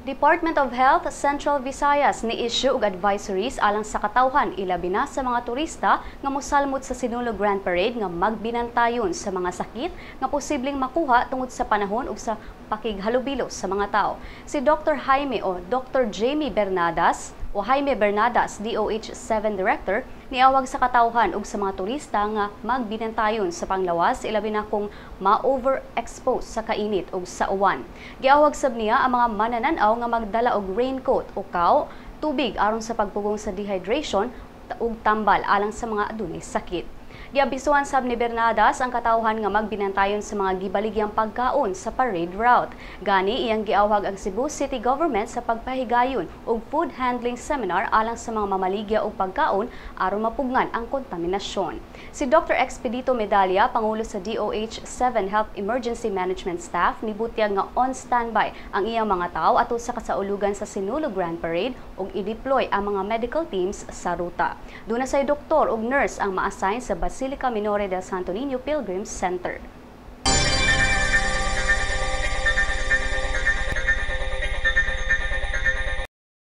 Department of Health Central Visayas ni-issue og advisories alang sa katawhan, ilabi na sa mga turista nga mosalmot sa Sinulog Grand Parade, nga magbinantayon sa mga sakit nga posibleng makuha tungod sa panahon ug sa pakighalubilo sa mga tao. Si Dr. Jaime o Dr. Jamie Bernadas o Jaime Bernadas, DOH 7 Director, niawag sa katawhan ug sa mga turista nga magbinantayon sa panglawas, ilabi na kung ma-overexpose sa kainit ug sa uwan. Giawag sab niya ang mga manananaw nga magdala og raincoat o kaw, tubig aron sa pagpugong sa dehydration ug tambal alang sa mga adunay sakit. Giabisuhan sab ni Bernadas ang katawhan nga magbinantayon sa mga gibaligyang pagkaon sa parade route. Gani iyang giawhag ang Cebu City Government sa pagpahigayon og food handling seminar alang sa mga mamaligya og pagkaon aron mapugngan ang kontaminasyon. Si Dr. Expedito Medalla, pangulo sa DOH 7 Health Emergency Management Staff, nibutyag nga on standby ang iyang mga tao atol sa kasaulugan sa Sinulog Grand Parade ug i-deploy ang mga medical teams sa ruta. Duna say doktor ug nurse ang ma-assign sa Basilica Minore del Santo Niño Pilgrims Center.